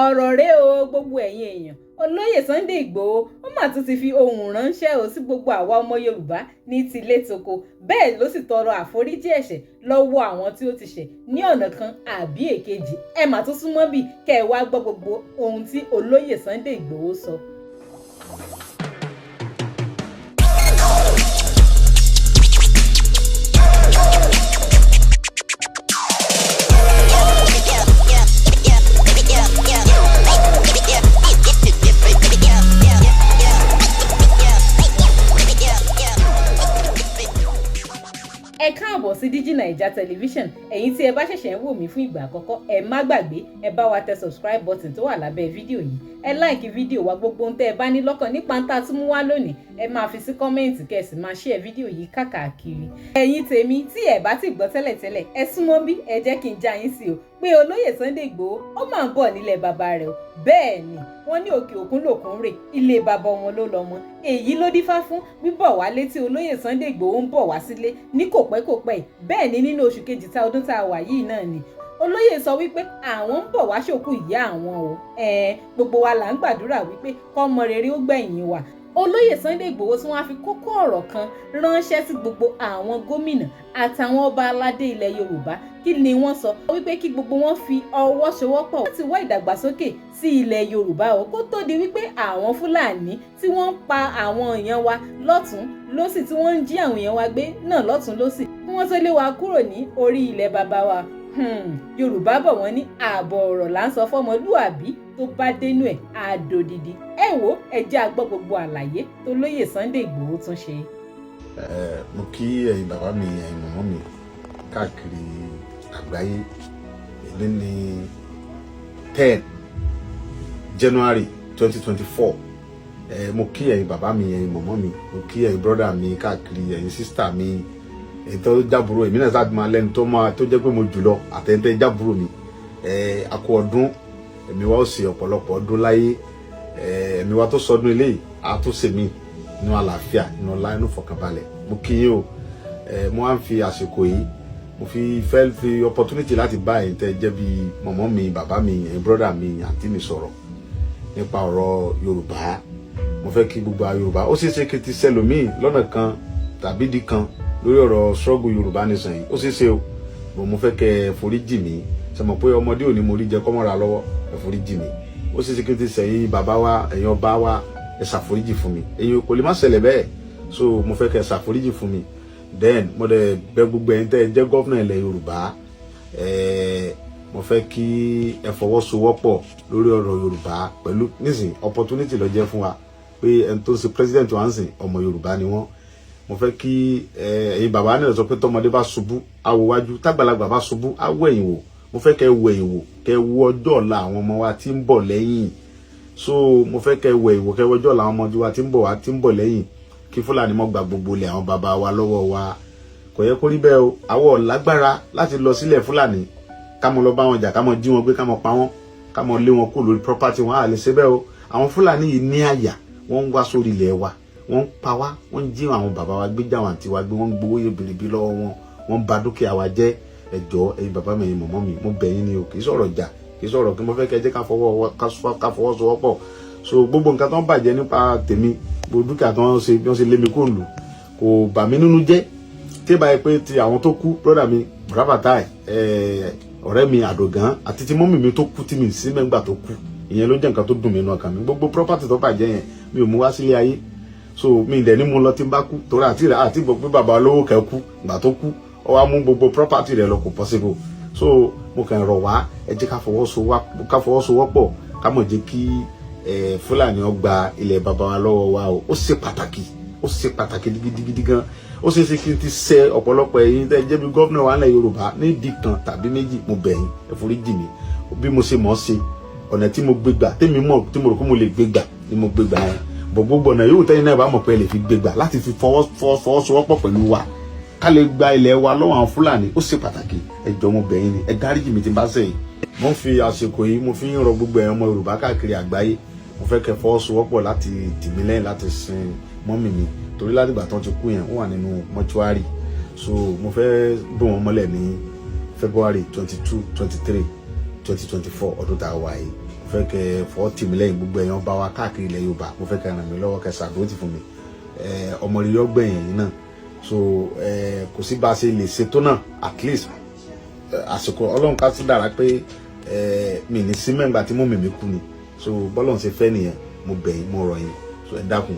Ọ̀rọ̀ rèé o, gbogbo ẹ̀yin èèyàn. Olóyè Sunday Ìgbòho ó mà tún ti fi ohùn ránṣẹ́ o sí gbogbo àwa ọmọ Yorùbá ní tilé toko. Bẹ́ẹ̀ ló sì tọrọ àforíjì ẹ̀ṣẹ̀ lọ́wọ́ àwọn tí ó ti ṣẹ̀ ní ọ̀nà kan àbí èkejì. Ẹ mà tún súnmọ́ bí kẹ́ ẹ wá gbọ́ gbogbo ohun tí olóyè Sunday Ìgbòho sọ. Ẹ káàbọ̀ sí Digi Naija Television. Ẹ̀yin tí ẹ bá ṣẹ̀ṣẹ̀ ń wò mí fún ìgbà àkọ́kọ́, ẹ má gbàgbé, ẹ bá wa tẹ subscribe button tó wà lábẹ́ fídíò yìí. Ẹ like fídíò wa. Gbogbo ohun tẹ́ ẹ bá ní lọ́kàn nípa ń tá a tún mú wá lónìí, ẹ máa fi sí comment, kẹ́ ẹ sì máa share fídíò yìí káàkiri. Ẹ̀yin tèmi tí ẹ bá ti gbọ́ tẹ́lẹ̀tẹ́lẹ̀, ẹ súnmọ́ bí, ẹ jẹ́ kí n já yín sí o pé olóyè Sunday Igboho ó máa ń bọ̀ nílẹ̀ bàbá rẹ̀ o. Bẹ́ẹ̀ ni, wọ́n ní òkè òkun lòkun rè, ilé bàbá wọn ló lọ mọ́. Èyí ló dífá fún bíbọ̀ wálé tí olóyè Sunday Igboho ń bọ̀ wá sílé ní kòpẹ́kòpẹ́ yìí. Bẹ́ẹ̀ ni, nínú oṣù kejì tá ọdún tá a wà yìí náà ni olóyè sọ wípé àwọn ń bọ̀ wá ṣòkú ìyá àwọn o. Gbogbo wa là ń gbàdúrà wípé kọ́mọ rere ó gbẹ̀yìn wa. Olóyè Sunday Igboho tí wọ́n á fi kókó ọ̀rọ̀ kan ránṣẹ́ sí gbogbo àwọn gómìnà àtàwọn ọba aládé ilẹ̀ Yorùbá. Kí ni wọ́n sọ? Wípé kí gbogbo wọn fi ọwọ́ sowọ́pọ̀ láti wá ìdàgbàsókè sí ilẹ̀ Yorùbá o, kó tó di wípé àwọn Fúlàní tí wọ́n ń pa àwọn èèyàn wa lọ́tún lọ́sì, tí wọ́n ń jí àwọn èèyàn wa gbé náà lọ́tún lọ́sì, kí wọ́n tó lé wa kúrò ní orí ilẹ̀ bàbá wa. Yorùbá bọ̀, wọ́n ní ààbọ̀ ọ̀rọ̀ là ń sọ fọ́mọlúàbí, tó bá dénú ẹ̀ àdòdìdì. Ẹ wo, ẹ jẹ́ a gbọ́ gbogbo àlàyé tó lóyè Sunday Ìgbòho tún ṣe. Ẹ mo kí ẹ̀yin bàbá mi, ẹ̀yin màmá mi káàkiri àgbáyé. Èmi ní 10 January 2024. Ẹ mo kí ẹ̀yin bàbá mi, ẹ̀yin màmá mi, mo kí ẹ̀yin brother mi káàkiri, ẹ̀yin sister mi, èyí tó jábúrò èmi náà sábà máa lẹ́nu tó máa tó jẹ́ pé mo jùlọ àtẹ̀ntẹ̀ jábúrò mi. Ẹ a kú ọdún, ẹ̀mí wa ó ṣe ọ̀pọ̀lọpọ̀ ọdún láyé. Ẹ̀mí wa tó sọdún eléyìí, á tó ṣe mí inú àlàáfíà, inú ọlá, inú fọkànbalẹ̀. Mo kí yín o. Mo wá ń fi àsìkò yìí, mo fi fẹ́ fi opportunity láti bá ẹ̀yin tẹ́ jẹ́ bí mọ̀mọ́ mi, bàbá mi, ẹ̀yin brother mi, àǹtí mi sọ̀rọ̀ nípa ọ̀rọ̀ Yorùbá. Mo fẹ́ kí gbogbo Yorùbá, ó ṣeé ṣe kí ti sẹlòmíì lọ́nà kan tàbí di kan lórí ọ̀rọ̀ struggle Yorùbá nation yìí. Ó ṣeé ṣe o, bò mo fẹ́ kẹ́ ẹ forí jì mí. Ṣe mọ̀ pé ọmọdé ò ní mo rí jẹ kọ́mọ́ra lọ́wọ́? Ẹ forí jì mí. Ó ṣeé ṣe kí ti sẹ̀yìn bàbá wa, ẹ̀yin ọba wa, ẹ ṣàforíjì fún mi. Ẹ̀yin kò lè má ṣẹlẹ̀ bẹ́ẹ̀, so mo fẹ́ kẹ́ ẹ ṣàforíjì fún mi. Then mo dẹ̀ bẹ̀ gbogbo ẹ̀yin tẹ́ ẹ jẹ́ governor ilẹ̀ Yorùbá. Mo fẹ́ kí ẹ fọwọ́sowọ́pọ̀ lórí ọ̀rọ̀ Yorùbá pẹ̀lú nísìn. Opportunity ló jẹ́ fún wa pé ẹni tó ń ṣe president wa ń sìn, ọmọ Yorùbá ni wọ́n. Mo fẹ́ kí ẹ̀yin bàbá náà sọ pé tọmọdé bá ṣubú, awo wájú, tágbàlagbà bá ṣubú, awo ẹ̀yìn wò. Mo fẹ́ kẹ́ wo ẹ̀yìn wò, kẹ́ wo ọjọ́ ọ̀la àwọn ọmọ wa tí ń bọ̀ lẹ́yìn. So mo fẹ́ kẹ́ wo ẹ̀yìn wò, kẹ́ wo ọjọ́ ọ̀la àwọn ọmọ wa tí ń bọ̀ lẹ́yìn, kí Fúlàní mọ́ gba gbogbo ilẹ̀ àwọn bàbá wa lọ́wọ́ wa. Kò yẹ kó rí bẹ́ẹ̀ o. Àwọn ò lágbára láti lọ sílẹ̀ Fúlàní, ká mọ lọ bá wọn jà, ká mọ jí wọn gbé, ká mọ pa wọn, ká mọ lé wọn kú lórí property wọn. À lè ṣe bẹ́ẹ̀ o. Àwọn Fúlàní yìí ní àyà, wọ́n ń wá sórí ilẹ̀ wa, wọ́n ń pa wá, wọ́n ń jí àwọn bàbá wa gbé, jáwọn àǹtí wa gbé, wọ́n ń gbowó yẹ bìrìbì lọ́wọ́ wọn, wọ́n ń ba dúkìá wa jẹ́. Ẹ jọ̀ọ́, ẹ̀yin bàbá mi, ẹ̀yin mọ̀mọ́ mi, mo bẹ̀ yín ni o. Kì í sọ̀rọ̀ jà, kì í sọ̀rọ̀ kí mo fẹ́ kẹ́ jẹ́ ká fọwọ́sowọ́pọ̀. So gbogbo nǹkan tó ń bàjẹ́ nípa tèmi, gbogbo dúkìá tó ń ṣe, bí wọ́n ṣe lé mi kó lù, kò bà mí nínú jẹ́. Tí báyìí pé ti àwọn tó kú, brother mi Burafatai, ọ̀rẹ́ mi Àdògán, àti ti mummy mi tó kú tí mi sí mẹ́ngbà tó kú, ìyẹn ló jẹ́ nǹkan tó dùn mí nínú ọkàn mi. Gbogbo property tó bàjẹ́ yẹn, mi ò mú wá sílé ayé, so mi dẹ̀ ní mú lọ tí n bá kú, torí àti rẹ̀ àti gbọ́ pé bàbá olówó kẹ́ kú, ìgbà tó kú, ó wá mú gbogbo property rẹ̀ lọ, kò possible. So mo kàn rọ̀ wá, ẹ jẹ́ ká fọwọ́sowọ́pọ̀, ká mọ̀ jẹ́ kí Fúlàní ó gba ilẹ̀ bàbá wa lọ́wọ́ wa o. Ó ṣe pàtàkì, ó ṣe pàtàkì gidigidi gan. Ó ṣeé ṣe kí n ti ṣe ọ̀pọ̀lọpọ̀ ẹ̀yin tẹ́ jẹ́ bí governor wa nílẹ̀ Yorùbá nídìí kan tàbí méjì. Mo bẹ̀ yín, ẹ forí jì mí. Bí mo ṣe mọ̀ ọ́ ṣe, ọ̀nà tí mo gbé gbà, tèmi mọ̀, tí mo rò pé mo lè gbé gbà ni mo gbé gbà yẹn bọ̀. Gbogbo ọ̀nà yóò tẹ́yìn náà bá mọ̀ pé ẹ lè fi gbé gbà láti fi fọwọ́sowọ́pọ̀ pẹ̀lú wa, ká lè gba ilẹ̀ wa lọ́wọ́ àwọn Fúlàní, ó ṣe pàtàkì. Ẹ jọ̀ọ́, mo bẹ̀ yín ni, ẹ dáríjì mi tí n bá ṣẹ̀yìn. Mo ń fi àsìkò yìí, mo fi ń rọ gbogbo ẹ̀yin ọmọ Yorùbá káàkiri àgbáyé. Mo fẹ́ kẹ́ fọwọ́sowọ́pọ̀ láti tì mí lẹ́yìn láti sin mummy mi, torí láti ìgbà tó ti kú yẹn, ó wà nínú mọ́ṣúárì. So mo fẹ́ bò wọ́n mọ́lẹ̀ ní February 22, 23, 2024, ọdún tá a wà yìí. Mo Fẹ́ kẹ́ ẹ fọ́ tì mí lẹ́yìn. Gbogbo ẹ̀yàn bá wa káàkiri ilẹ̀ Yorùbá, mo fẹ́ kẹ́ ẹ ràn mí lọ́wọ́, kẹ́ ṣàdúró tì fún mi. Ọmọ rere ọgbẹ̀yìn yìí náà. So kò sí bá a ṣe lè ṣètò náà. At least àsìkò Ọlọ́run ká sí dára pé mi ní sí mẹ́ngbà tí mú mi kú ni. So bọ́lọ́run ṣe fẹ́ nìyẹn. Mo bẹ̀ yín, mo rọ̀ yín, so ẹ dákun.